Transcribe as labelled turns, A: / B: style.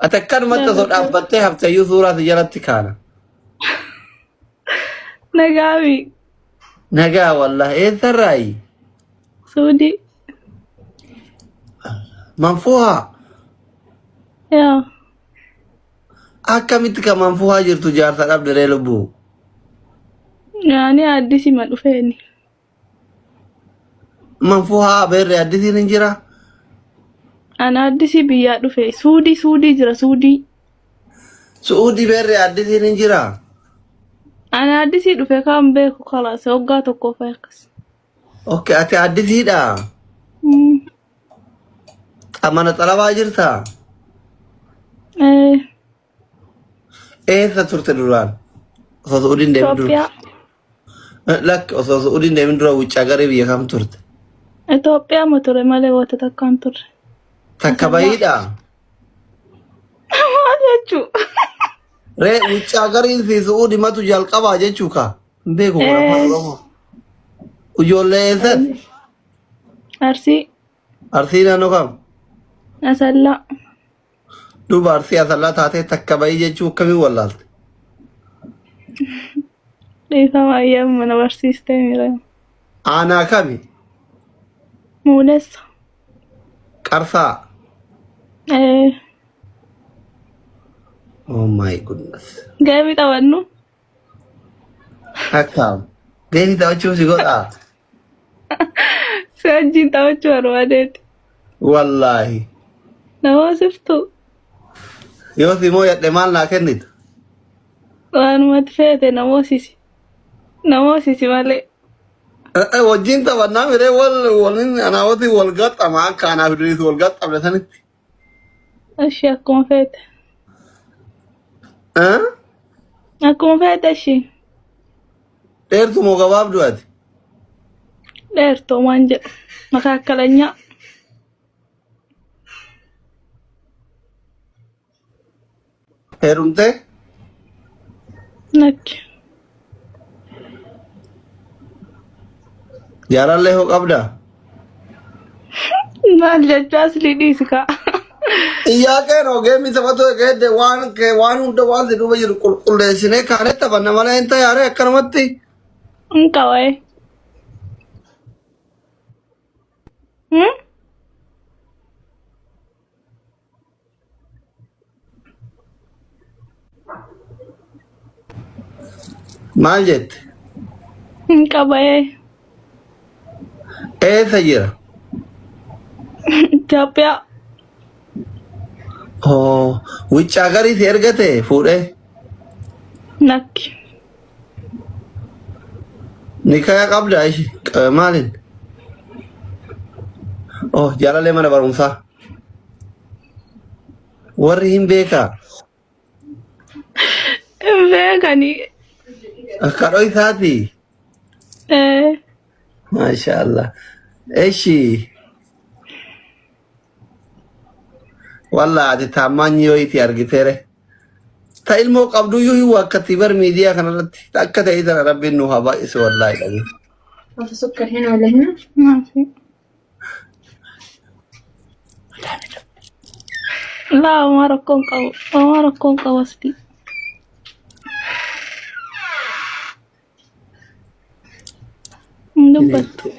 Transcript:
A: Ati akkanumatti osoo dhaabbattee hafteyyuu suuraa si jalatti kaana.
B: Nagaami.
A: Nagaa wallahi eessarraayi?
B: Suudii.
A: Manfuuhaa
B: Yaa.
A: akkamitti kan manfuuhaa jirtu jaarsa dhabde ree lubbuu?
B: Yaani addisima dhufeeni.
A: Manfuuhaa beerri addisiin hin jira?
B: Ana addisii biyyaa dhufe. Suudii suudii jira suudii.
A: Su'uudii beerri addisiin hin jira?
B: Ana addisii dhufe kaan beeku kalaas waggaa tokko fa'i akkas.
A: Okay, ati addisiidha. Mana xalabaa jirtaa?
B: Eh,
A: Eessa turte duraan? Osoo Su'uudiin deemin dura.
B: Itoophiyaa.
A: Lakki osoo Su'uudiin deemin dura wuccaa garee biyya kam turte?
B: Itoophiyaa ma ture malee wanta takkaan turre.
A: Takka
B: Asallaa.
A: bahiidha.
B: Maal jechuu?
A: Ree wuccaa gariin fi Su'uudi matu jalqabaa jechuu ka. Hin beeku kun afaan Oromoo. Ijoollee eessatti?
B: Arsii.
A: Arsii naannoo kam?
B: Asallaa.
A: Duuba arsii asallaa taatee takka bahii jechuu akkamiin wallaalte?
B: Dhiifama ayyaama mana barsiistee mira.
A: Aanaa kami?
B: Muulessa.
A: Qarsaa.
B: Eh,
A: Oh my goodness.
B: Geemii taphannu.
A: Akkaam. Geemii taphachuu si godhaa?
B: Si wajjin taphachuu barbaadeeti.
A: Wallaahi.
B: Nama siftu
A: Yoo si mooyadhe maal naa kennita?
B: waanumatti feete na moosisi. Na moosisi malee.
A: Wajjin taphannaa miree wal waliin anaa wajjin wal gaxxama akka anaaf Idriis wal gaxxamne sanitti.
B: Ishii akkuma feete.
A: Eh?
B: Akkuma feete ishii.
A: Dheertu moo gabaabdu ati?
B: Dheertuu waan jedhu. Makaakkalañaa.
A: Heerumtee?
B: Lakki.
A: Jaalallee hoo qabdaa?
B: Maal jechaa aslii dhiisi kaa.
A: Iyyaaqeen ogeemmi taphatu egeedde waan kee waan hunda waan si duuba jiru qulqulleessinee kaanee taphanna malee hin tayaaree akkanumatti.
B: Hin qabaye. Hmm?
A: Maal jette?
B: Hin qabaye.
A: Eessa jira?
B: Itoophiyaa.
A: Oo, wiccaa garii si ergate fuudhee.
B: Lakki.
A: Nikaya qabda ishi maalin? Oh, jaalallee mana barumsaa. Warri hin beekaa.
B: Hin beekani.
A: Kadhoo isaati.
B: Eh,
A: Maasha Allah. Eshi. Walla ati taammaanyi yoo itti argiteere. Ta ilmoo qabduyyuu hin waakkatti bar miidiyaa kanarratti. Ta akka ta'e tana rabbiin nu haa baay'isu wallaahi dhabii.
C: ما في سكر هنا ولا هنا؟
B: ما في. Laa homaa rakkoon qabu. Homaa rakkoon qabu asli. Hin dubbattu.